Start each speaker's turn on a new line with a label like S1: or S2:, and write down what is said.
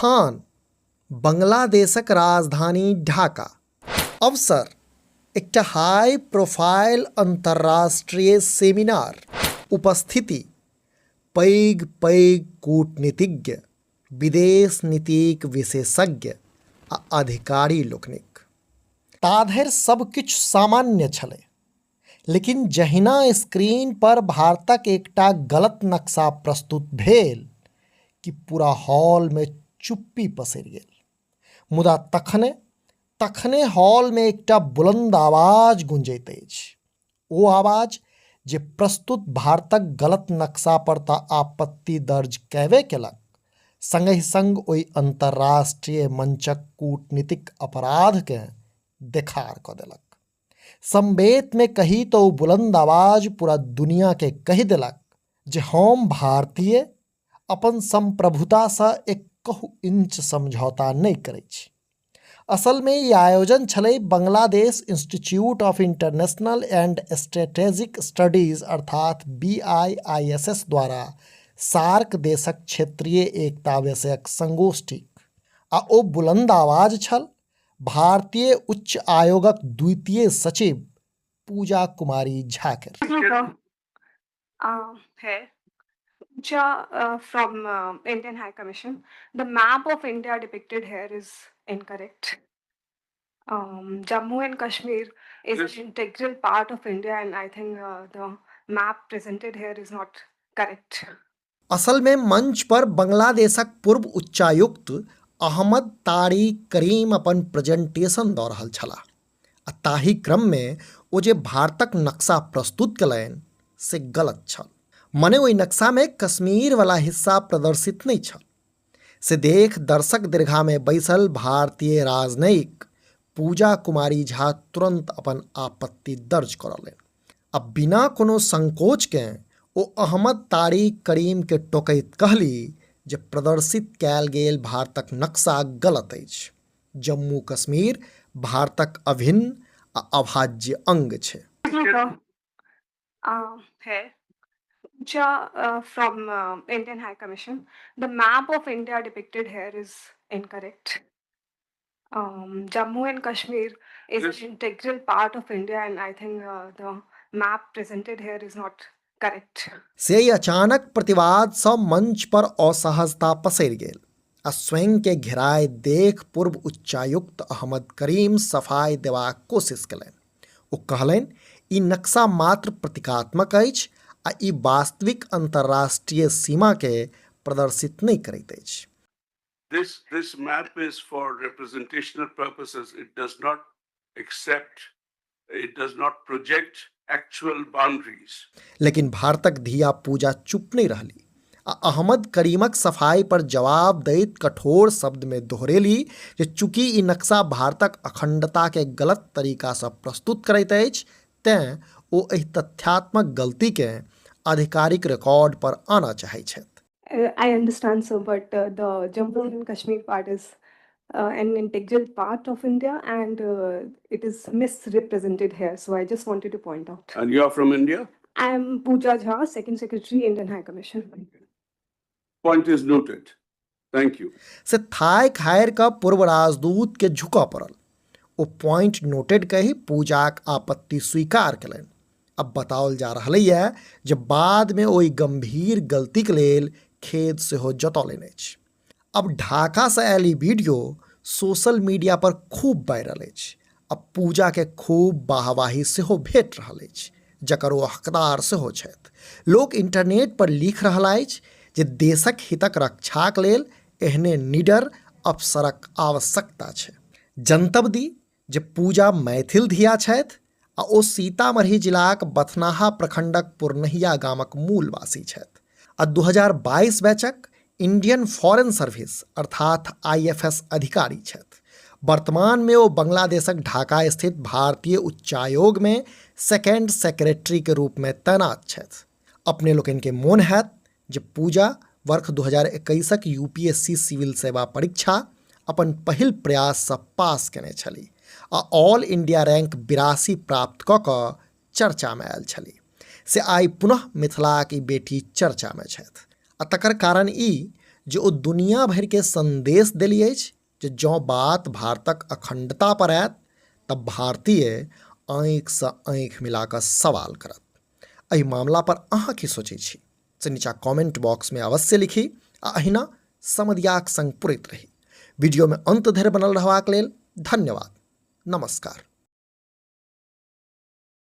S1: स्थान बांग्लादेशक राजधानी ढाका। अवसर एकटा हाई प्रोफाइल अंतर्राष्ट्रीय सेमिनार। उपस्थिति पैघ पैघ कूटनीतिज्ञ, विदेश नीतिक विशेषज्ञ आ अधिकारी लोकनिक। ताधरि सब किछु सामान्य छलै, लेकिन जहिना स्क्रीन पर भारतक एकटा गलत नक्शा प्रस्तुत भेल कि पूरा हॉल में चुप्पी पसरि गेल। मुदा तखने तखने हॉल में एकटा बुलंद आवाज गूंजैत अछि। ओ आवाज जे प्रस्तुत भारतक गलत नक्शा पर तऽ आपत्ति दर्ज कैबे केलक, संगहि संग ओहि अंतर्राष्ट्रीय मंचक कूटनीतिक अपराधकेँ देखार कऽ देलक। संवेत में कही तो ओ बुलंद आवाज पूरा दुनिया के कहि देलक जे हम भारतीय अपन संप्रभुतासँ एकहु इंच समझौता नहि करै छी। असल में ई आयोजन छलै Bangladesh institute of international and strategic studies अर्थात BIISS द्वारा सार्क देशक क्षेत्रीय एकता विषयक संगोष्ठीक, आ ओ बुलंद आवाज छल भारतीय उच्च आयोगक द्वितीय सचिव पूजा कुमारी झा के।
S2: Here, Puja from Indian High Commission. The map of India depicted here is incorrect. Jammu and Kashmir is an integral part of India, and I think the map presented here is not correct.
S1: असल में मंच पर बांग्लादेशक पूर्व उच्चायुक्त अहमद तारिक करीम अपन presentation दऽ रहल छलाह आ ताहि क्रम में ओ जे भारतक नक्शा प्रस्तुत कयलनि से गलत छल। मने ओहि नक्शा में कश्मीर वाला हिस्सा प्रदर्शित नहि छल। से देख दर्शक दीर्घा में बैसल भारतीय राजनयिक पूजा कुमारी झा तुरंत अपन आपत्ति दर्ज करौलनि आ बिना कोनो संकोच के ओ अहमद तारिक करीम के टोकैत कहली जे प्रदर्शित कयल गेल भारतक नक्शा गलत अछि। जम्मू कश्मीर भारतक अभिन्न आ अभाज्य अंग छै।
S2: Here, Puja from Indian High Commission. The map of India depicted here is incorrect. Jammu and Kashmir is an integral part of India, and I think the map presented here is not correct.
S1: से अचानक प्रतिवादसँ मंच पर असहजता पसरि गेल आ स्वयंके घेराय देख पूर्व उच्चायुक्त अहमद करीम सफाई देबाक कोशिश केलनि। ओ कहलनि, ई नक्शा मात्र प्रतीकात्मक अछि आ ई वास्तविक अंतर्राष्ट्रीय सीमाके प्रदर्शित नहि करैत अछि।
S3: This map is for representational purposes. It does not accept, it does not project actual boundaries.
S1: लेकिन भारतक धिया पूजा चुप नहि रहली आ अहमद करीमक सफाई पर जवाब दैत कठोर शब्द में दोहरेली जे चूंकि ई नक्शा भारतक अखंडता के गलत तरीका सँ प्रस्तुत करैत अछि, तें ओ एहि तथ्यात्मक गलती के आधिकारिक रिकॉर्ड पर आनऽ चाहैत छथि।
S2: I understand, sir, but the Jammu and Kashmir part is an integral part of India, and it is misrepresented here. So I just wanted to point out.
S3: And you are from India?
S2: I am Pooja Jha, Second Secretary, Indian High Commission.
S3: Point is noted. Thank you.
S1: से थाकि हारि कऽ पूर्व राजदूत के झुकऽ पड़ल। O point noted कहि पूजाक आपत्ति स्वीकार केलनि। अब बताओल जा रहलैए जे बादमे ओहि गंभीर गलतीक लेल खेद सेहो जतौलनि अछि। अब ढाकासँ आयल ई वीडियो सोशल मीडिया पर खूब वायरल अछि आ पूजा के खूब वाहवाही सेहो भेट रहल अछि, जकर ओ हकदार सेहो छथि। लोक इंटरनेट पर लिख रहल अछि जे देशक हितक रक्षाक लेल एहने निडर अफसरक आवश्यकता छै। जनतब दी जे पूजा मैथिल धिया छथि आ ओ सीतामढ़ी जिलाक बथनाहा प्रखंडक पुरनहिया गामक मूलवासी छथि आ 2022 बैचक इंडियन फॉरेन सर्विस अर्थात IFS अधिकारी छथि। वर्तमान में ओ बांग्लादेशक ढाका स्थित भारतीय उच्चायोग में सेकेंड सेक्रेटरी के रूप में तैनात छथि। अपने लोकनि के मोन हैत जे पूजा वर्ष 2021 यूपीएससी सिविल सेवा परीक्षा अपन पहिल प्रयाससँ पास केने छली आ ऑल इंडिया रैंक 82 प्राप्त कऽ कऽ चर्चामे आयल छली। से आइ पुनः मिथिलाक ई बेटी चर्चामे छथि आ तकर कारण ई जे ओ दुनिया भरिके संदेश देली अछि जे जँ बात भारतक अखंडता पर आयत तऽ भारतीय आँखिसँ आँखि मिला कऽ सवाल करत। एहि मामला पर अहाँ की सोचै छी से नीचा कमेंट बॉक्समे अवश्य लिखी आ अहिना समदियाक संग पुरैत रही। वीडियोमे अंत धरि बनल रहबाक लेल धन्यवाद। नमस्कार।